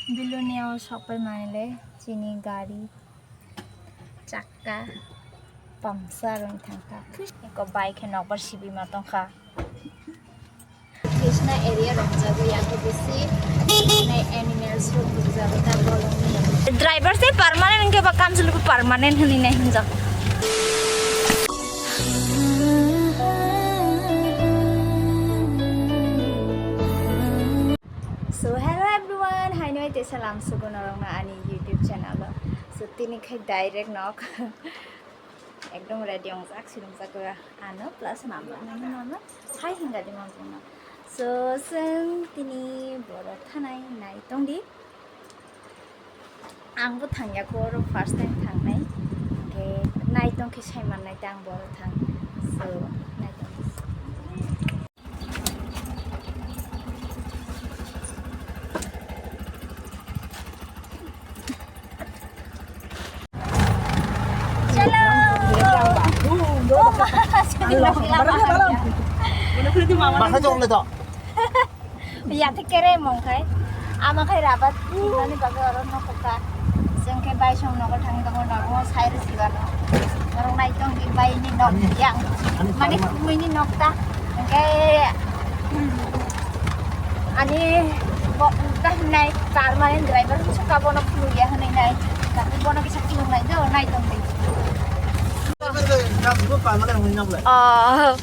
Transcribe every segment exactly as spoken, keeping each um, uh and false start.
Bilonia o sokpai manile chini gari chakka puncture wng thangkha. Eko bike khe nokbar sibima tongkha. Krishna area rok jago yago bisi nai animals rok jago ta bolong ni. Driver se permanent hwnkhe ba kamchwlwi permanent hwnwi nai hwnjak. So hello everyone, haino tei salam sugo norokno ani YouTube channel o. So tini khai direct nok ekdom ready ongjak, silumjak ano plus mama, mama, mama, hai hinga di mama. So chwng tini borok thanai nai tongdi. Ang bo thangya kho, oro first time thangnai. Hwnkhe nai tong khe sai mannai ta ang bo oro thang. So nai tong. Chalo. Oh, ma, sini lagi lama. Masa jong le to. Ya, te kere mong khai. Ama khai rabat, mani baga oro no kota. Sengke bai song no kotang to no, no sai resi ba no. Oro nai tong di bai ni nok yang. Mani mui ni nok ta. Sengke, ani bo ta nai permanent driver suka bono pulu ya hanai nai. Tapi bono kisa pulu nai do, nai tong di. Oh,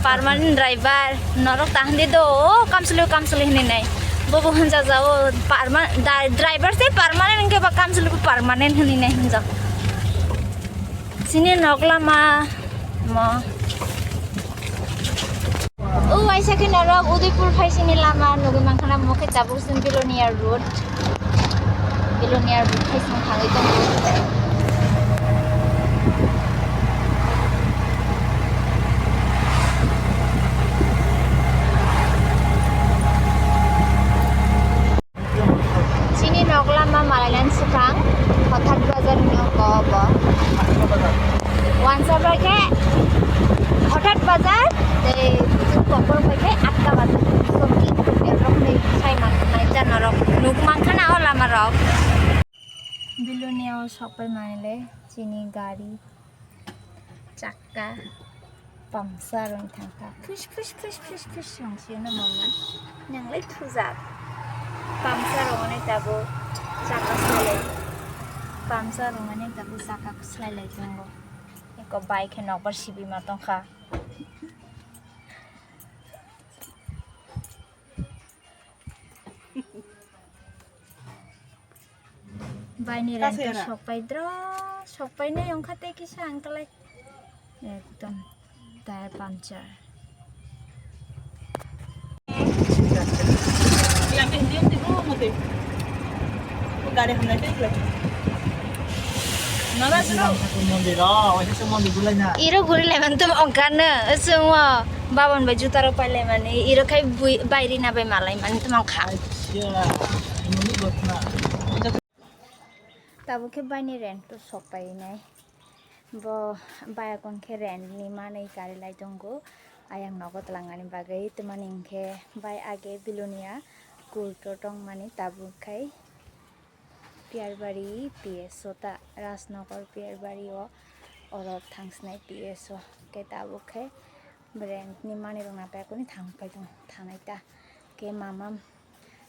permanent driver. Norok ta hindi do, o kamsuli, kamsuli hindi nai. Bobo hanja jao, perma-, da-, driver se permanent hingke ba kamsuli permanent hindi nai hinjak. Sini nok lama mo. O waisa khe norok Udaipur phaisini lama nugwi mankha na, mo khe tabuk chwng Bilonia road, Bilonia road phaising thangwi tongo. Chini nok lama malainan swkang, Hothat Bazar hino ko bo. Wansa bai khe Hothat Bazar, tei Kokborok bai khe Atka Bazar. Soki hotel rok ni sai man nai ta norok nuk mankha na o lama rok. Bilonia o sokpai manile chini gari chakka puncture wng thangkha. Phus, phus, phus, phus, phus wng sino mama. Nanglai thujak. Puncture wngmani tabuk chakka swlai. Puncture wngmani tabuk chakka swlai lai tongo. Eko bike khe nokbar sibima tongkha. Baini rento sokpai dro, sokpai nai wngkha tei kisa ang kalai. Ekdom tire puncture. Gari hamnai tei khlai. Nara sino. Mondir, oh, waisa se mondir gulai na. Iro guri lai man tum ongkar na, sung wo, babon bai juta rok pai lai mani, iro khai bui, bai rina bai malai mani tum ongkha. Acha, ini buat na. Tabuk khe baini rent to sok pai nai. Bo bayakon khe rent ni manwi kari lai tongo. Ayang nogo twlangani bagwi twmani hinkhe bai age Bilonia court o tongmani tabuk khai Piyarbari P S o ta Rajnagar Piyarbari o oro thangsinai P S o khe tabuk khe rent ni manwi rok napaikoni thang pai tong thanai ta khe mama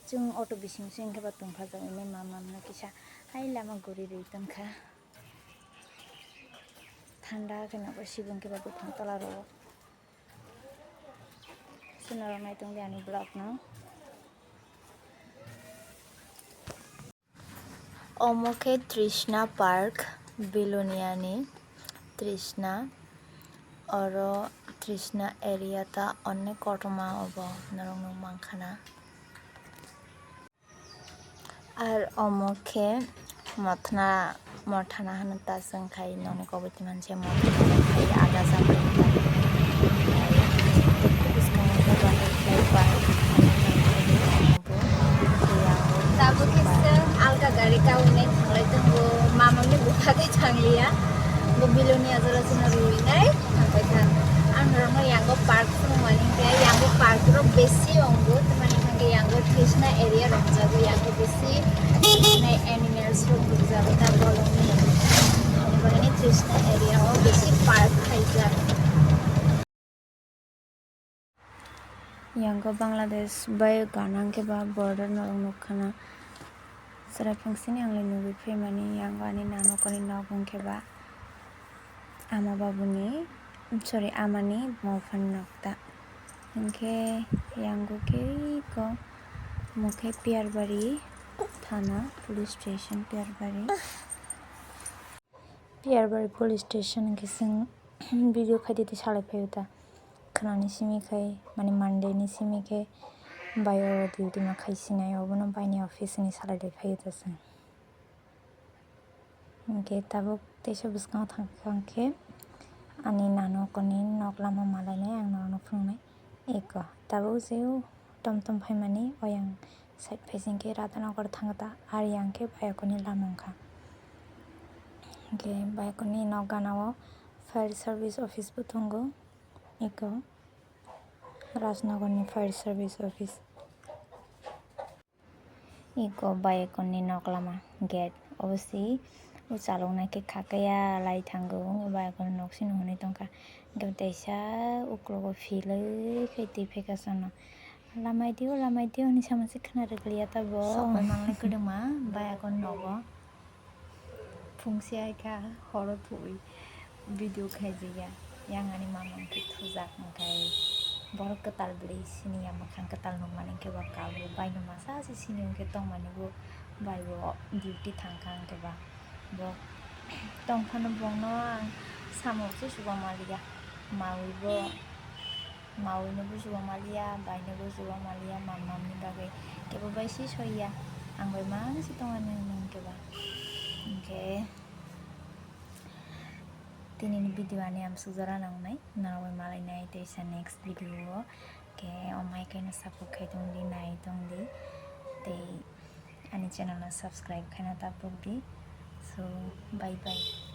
chwng auto bising bising khe ba tongkha jagwi nai mama no kisa hai lama guri rwi tongkha. Thanda khe nokbar sibung khe ba buphang tola rwo. Chwng norok nai tongdi ani vlog no. Omo khe Trishna Park, Bilonia ni Trishna. Oro Trishna area ta onek kotorma obo norok nuk mankha na. Ar omo khe mothna, mothana hano ta chwng khai noni koboi twi manse mothana khai aga jagao ta. Bwskango khe butterfly park. Tabuk khe chwng alga gari kaui nai thanglai tongo, mamamni buphagwi thangliya, bo Bilonia jora chwngno rwinai thangbai kha. Ang norokno yango park phunukmani hinkhe yango park rok besi wngo, tamani hinkhe Yango Trishna area rok jago, yango bisi animals rok rok jago ta bolong ni. Ani bagwi ni Trishna area o bisi park khaijak. Yango Bangladesh bai Ghana hwnkhe ba border norok nukha na. Chwrai phung sini ang le nugwi phaimani, yango ani nanokoni nok hwnkhe ba ama babuni, sorry, amani buma buphani nok ta. Hwnkhe yango khe ko mokhe Piyarbari thana, police station Piyarbari. Piyarbari police station hwnkhe chwng video khaidi twi salai phaio ta. Khnani simi khai, mani Monday ni simi khe bai o duty ma khai sinai, obono bai ni office ni salai lai phaio ta chwng. Hwnkhe tabuk teisa bwskango thang khe ani nanokoni nok lama malainai ang norokno phunuknai. Eko tabuk jeu tom tom phaimani oyang side phaising khe Radhanagar thangta, ar yang khe bayakoni lama wngkha. Hwnkhe bayakoni nok gana o fire service office bo tongo, eko Rajnagar ni fire service office. Eko bayakoni nok lama gate obosi o chaloknai khe khakaya lai thango, wngwi bayakoni nok sino hwnwi tongkha. Hwnkhe teisa uklogo philwi khe twi phaikha chwngno. Lamai dio, lamai dio hwnwi sama se khna rwkliya ta bo. Sok bai manlai kwdwma bayakoni nogo. Phungsi hai kha horo thuwi video khaijaya. Yang ani mama hwnkhe thujak hwnkhe borok kwtal bwrwi siniya mwkhang kwtal nukmani hwnkhe ba kabo baino masa se sini hwnkhe tongmani bo bai bo duty thangkha hwnkhe ba bo tongphano bongno ang samung se chuba maliya mawi bo. Mawino bujugo maliya, baino bujugo maliya, mam mamni bagwi kebo bai si soiya. Ang bai mang si tongani hwnwi keba. Hwnkhe tinini video ani amsuk jora nangnai, nang bai malainai teisa next video o. Khe omai khe no support khai tongdi, nai tongdi. Tei ani channel no subscribe khaina ta pokdi. So, bye bye.